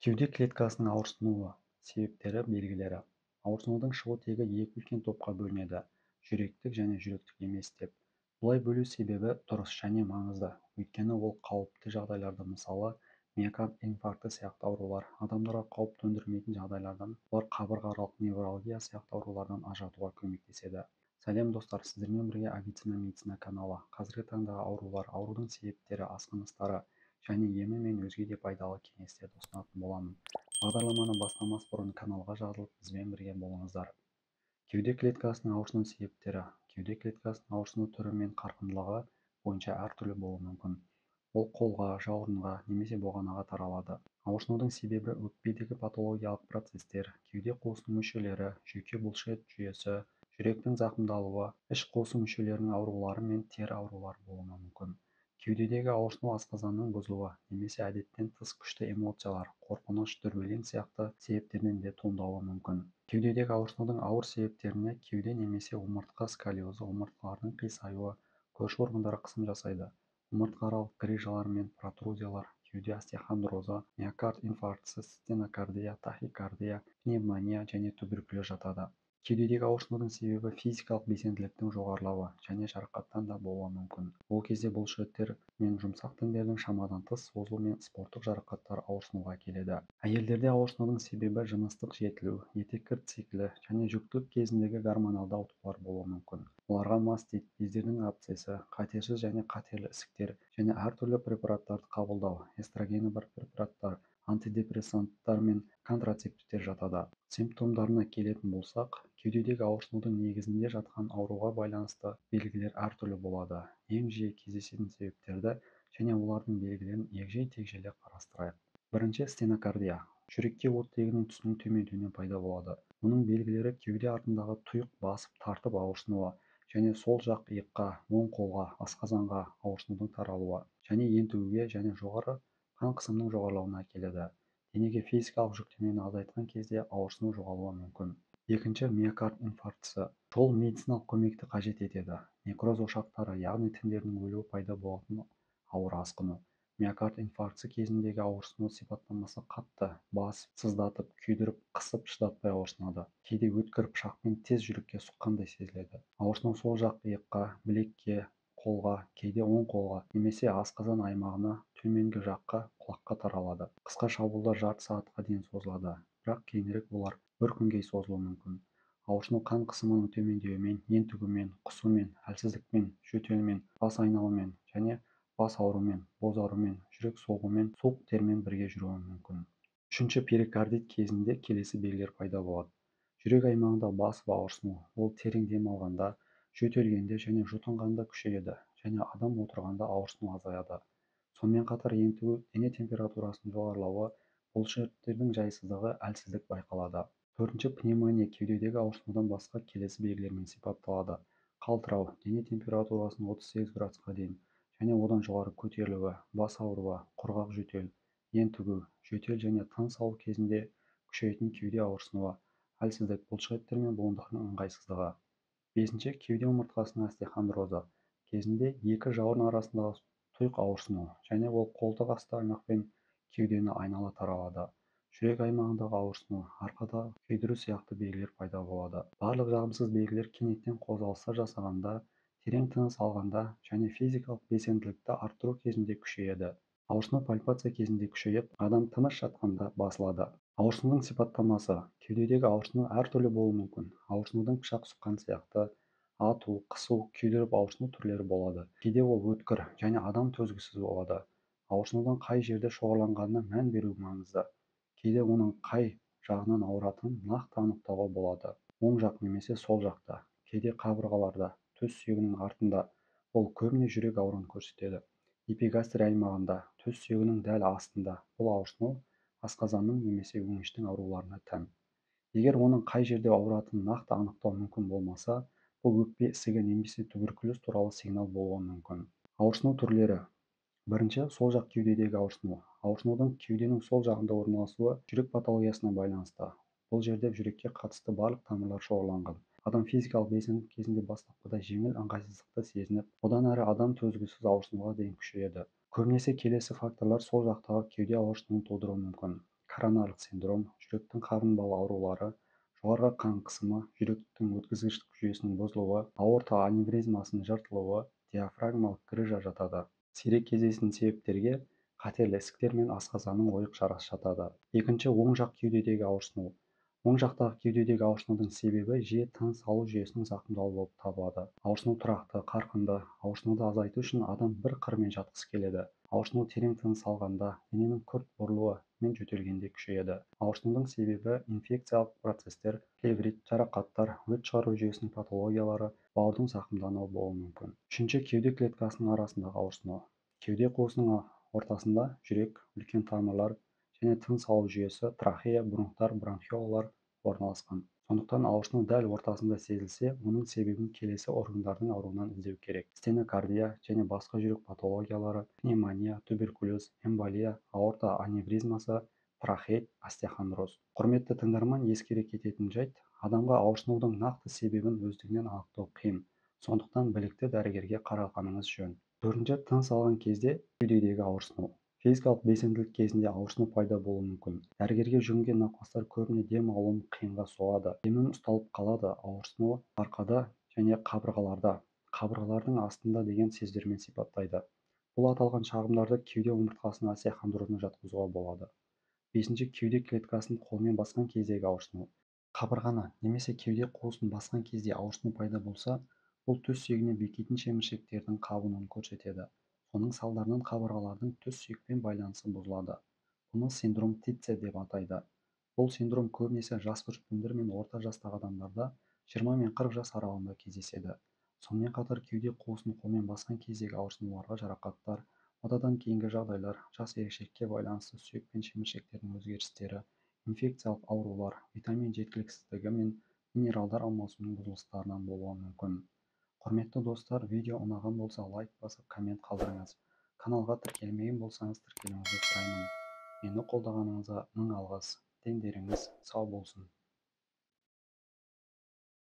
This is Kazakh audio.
Кеуде клеткасының ауырсынуы себептері, белгілері. Ауырсынудың шығу тегі екі үлкен топқа бөлінеді: жүректік және жүректік емес деп. Бұлай бөлу себебі дұрыс және маңызды, өйткені ол қауіпті жағдайларды, мысалы, миокард инфаркті сияқты аурулар, адамдарға қауіп төндірмейтін жағдайлардан, олар қабырғааралық невралгия сияқты аурулардан ажыратуға көмектеседі. Сәлем, достар, сіздермен бірге Авиценна медицина каналы. Қазіргі таңдағы аурулар, аурудың себептері, асқыныстары және емі мен өзге де пайдалы кеңестерді ұсынатын боламын. Бағдарламаны бастамас бұрын каналға жазылып, бізбен бірге болыңыздар. Кеуде клеткасының ауырсыну себептері. Кеуде клеткасының ауырсыну түрі мен қарқындылығы бойынша әртүрлі болуы мүмкін. Ол қолға, жауырынға немесе бұғанаға таралады. Ауырсынудың себебі өкпедегі патологиялық процестер, кеуде қуысының мүшелері, жүйке бұлшықет жүйесі, жүректің зақымдалуы, іш қуысы мүшелерінің аурулары мен тері аурулары болуы мүмкін. Кеудедегі ауырсыну асқазанның бұзылуы немесе әдеттен тыс күшті эмоциялар, қорқыныш, дүрбелең сияқты себептерден де туындауы мүмкін. Кеудедегі ауырсынудың ауыр себептеріне кеуде немесе омыртқа сколиозы, омыртқалардың қисаюы, көрші органдарға қысым жасайды, омыртқааралық грыжалар мен протрузиялар, кеуде остеохондрозы, миокард инфарктісі, стенокардия, тахикардия, пневмония және туберкулез жатады. Кеудедегі ауырсынудың себебі физикалық белсенділіктің жоғарылауы және жарақаттан да болуы мүмкін. Ол кезде бұлшықеттер мен жұмсақ тіндердің шамадан тыс созылу мен спорттық жарақаттар ауырсынуға әкеледі. Әйелдерде ауырсынудың себебі жыныстық жетілу, етеккір циклі және жүктілік кезіндегі гормоналды ауытқулар болуы мүмкін. Оларға мастит, бездердің абсцесі, қатерсіз және қатерлі ісіктер және әртүрлі препараттарды қабылдау, эстрогені бар препараттар, антидепрессанттар мен контрацептивтер жатады. Симптомдарына келетін болсақ, кеудедегі ауырсынудың негізінде жатқан ауруға байланысты белгілер әртүрлі болады. Ең жиі кездесетін себептерді және олардың белгілерін егжей-тегжейлі қарастырайық. Бірінші, стенокардия. Жүрекке оттегінің түсінің төмендеуінен пайда болады. Оның белгілері кеуде артындағы тұйық басып тартып ауырсынуы және сол жақ иыққа, оң қолға, асқазанға ауырсынудың таралуы және ентігуге және жоғары қан қысымының жоғарылауына әкеледі. Денеге физикалық жүктемені азайтқан кезде ауырсыну жоғалуы мүмкін. Екінші, миокард инфарктісі. Шұғыл медициналық көмекті қажет етеді. Некроз ошақтары, яғни тіндердің өлуі пайда болатын ауыр асқыну. Миокард инфарктісі кезіндегі ауырсыну сипаттамасы қатты, басып, сыздатып, күйдіріп, қысып, шыдатпай ауырсынады. Кейде өткір пышақпен тез жүрекке сұққандай сезіледі. Ауырсыну сол жақ иыққа, білекке, қолға, кейде оң қолға немесе асқазан аймағына, төменгі жаққа, құлаққа таралады. Қысқа шабуылдар жарты сағатқа дейін созылады, бірақ кейінірек олар бір күнге созылуы мүмкін. Ауырсыну қан қысымының төмендеуімен, ентігумен, құсумен, әлсіздікпен, жөтелмен, бас айналумен және бас аурумен, бозарумен, жүрек соғумен, суық термен бірге жүруі мүмкін. Үшінші, перикардит кезінде келесі белгілер пайда болады. Жүрек аймағында басып ауырсыну, ол терең дем алғанда, жөтелгенде және жұтынғанда күшейеді және адам отырғанда ауырсыну азаяды. Сонымен қатар ентігу, дене температурасының жоғарылауы, бұлшықеттердің жайсыздығы, әлсіздік байқалады. Төртінші, пневмония кеудедегі ауырсынудан басқа келесі белгілермен сипатталады. Қалтырау, дене температурасының 38 градусқа дейін және одан жоғары көтерілуі, бас ауруы, құрғақ жөтел, ентігу, жөтел және тыныс алу кезінде күшейетін кеуде ауырсынуы, әлсіздік, бұлшықеттер мен буындардың ыңғайсыздығы. Бесінші, кеуде омыртқасының остеохондрозы кезінде екі жауырын арасындағы тұйық ауырсыну және ол қолтық асты аймақ пен кеудені айнала таралады. Жүрек аймағындағы ауырсыну, арқада күйдіру сияқты белгілер пайда болады. Барлық жағымсыз белгілер кенеттен қозғалыстар жасағанда, терең тыныс алғанда және физикалық белсенділікті арттыру кезінде күшейеді. Ауырсыну пальпация кезінде күшейіп, адам тыныш жатқанда басылады. Ауырсынудың сипаттамасы. Кеудедегі ауырсыну әртүрлі болуы мүмкін. Ауырсынудың пышақ сұққан сияқты ату, қысу, күйдіріп ауырсыну түрлері болады. Кейде ол өткір және адам төзгісіз болады. Ауырсынудың қай жерде шоғырланғанына мән беру маңызды. Кейде оның қай жағынан ауыратынын нақты анықтауға болады. Оң жақ немесе сол жақта, кейде қабырғаларда, төс сүйегінің артында. Ол көбіне жүрек ауруын көрсетеді. Эпигастрий аймағында, төс сүйегінің дәл астында. Бұл ауырсыну асқазанның немесе өңештің ауруларына тән. Егер оның қай жерде ауыратынын нақты анықтау мүмкін болмаса, бұл өкпе ісігі немесе туберкулез туралы сигнал болуы мүмкін. Ауырсыну түрлері. Бірінші, сол жақ кеудедегі ауырсыну. Ауырсынудың кеуденің сол жағында орналасуы жүрек патологиясына байланысты. Бұл жерде жүрекке қатысты барлық тамырлар шоғырланған. Адам физикалық белсенділік кезінде бастапқыда жеңіл ыңғайсыздықты сезініп, одан әрі адам төзгісіз ауырсынуға дейін күшейеді. Көбінесе келесі факторлар сол жақтағы кеуде ауырсынуын тудыруы мүмкін. коронарлық синдром, жүректің қабынбалы аурулары, жоғарғы қан қысымы, жүректің өткізгіштік жүйесінің бұзылуы, аорта аневризмасының жыртылуы, диафрагмалық грыжа жатады. Сирек кездесетін себептерге қатерлі ісіктер мен асқазанның ойық жарасы жатады. Екінші, оң жақ кеудедегі ауырсыну. Оң жақтағы кеудедегі ауырсынудың себебі жиі тыныс алу жүйесінің зақымдалуы болып табылады. Ауырсыну тұрақты, қарқынды. Ауырсынуды азайту үшін адам бір қырымен жатқысы келеді. Ауырсыну терең тыныс алғанда, дененің күрт бұрылуы мен жөтелгенде күшейеді. Ауырсынудың себебі инфекциялық процестер, плеврит, жарақаттар, өт шығару жүйесінің патологиялары, бауырдың зақымдануы болуы мүмкін. Үшінші, кеуде клеткасының арасындағы ауырсыну. Кеуде қуысының ортасында жүрек, үлкен тамырлар және тыныс алу жүйесі, трахея, бронхтар, бронхиолалар орналасқан. Сондықтан ауырсыну дәл ортасында сезілсе, оның себебін келесі органдардың ауруынан іздеу керек. Стенокардия және басқа жүрек патологиялары, пневмония, туберкулез, эмболия, аорта аневризмасы, трахеит, остеохондроз. Құрметті тыңдарман, ескере кететін жайт, адамға ауырсынудың нақты себебін өздігінен анықтау қиын. Сондықтан білікті дәрігерге қаралғаныңыз жөн. Төртінші, тыныс алған кезде кеудедегі ауырсыну. Физикалық белсенділік кезінде ауырсыну пайда болуы мүмкін. Дәрігерге жүгінген науқастар көбіне дем алуын қиынға соғады. Демім ұсталып қалады, ауырсыну арқада және қабырғаларда, қабырғалардың астында деген сөздермен сипаттайды. Бұл аталған шағымдарды кеуде омыртқасының остеохондрозына жатқызуға болады. Бесінші, кеуде клеткасын қолмен басқан кездегі ауырсыну. Қабырғаны немесе кеуде қуысын басқан кезде ауырсыну пайда болса, бұл төс сүйегіне бекитін шеміршектердің қабынуын көрсетеді. Соның салдарынан қабырғалардың төс сүйекпен байланысы бұзылады. Бұны синдром Титце деп атайды. Бұл синдром көбінесе жасөспірімдер мен орта жастағы адамдарда 20 мен 40 жас аралығында кездеседі. Сонымен қатар кеуде қуысын қолмен басқан кездегі ауырсынуларға жарақаттар, отадан кейінгі жағдайлар, жас ерекшелікке байланысты сүйек пен шеміршектердің өзгерістері, инфекциялық аурулар, витамин жеткіліксіздігі мен минералдар алмасуының бұзылыстарынан болуы мүмкін. Құрметті достар, видео ұнаған болса лайк басып, коммент қалдырыңыз. Каналға тіркелмеген болсаңыз тіркелуіңізді сұраймын. Мені қолдағаныңызға мың алғыс. Дендеріңіз сау болсын.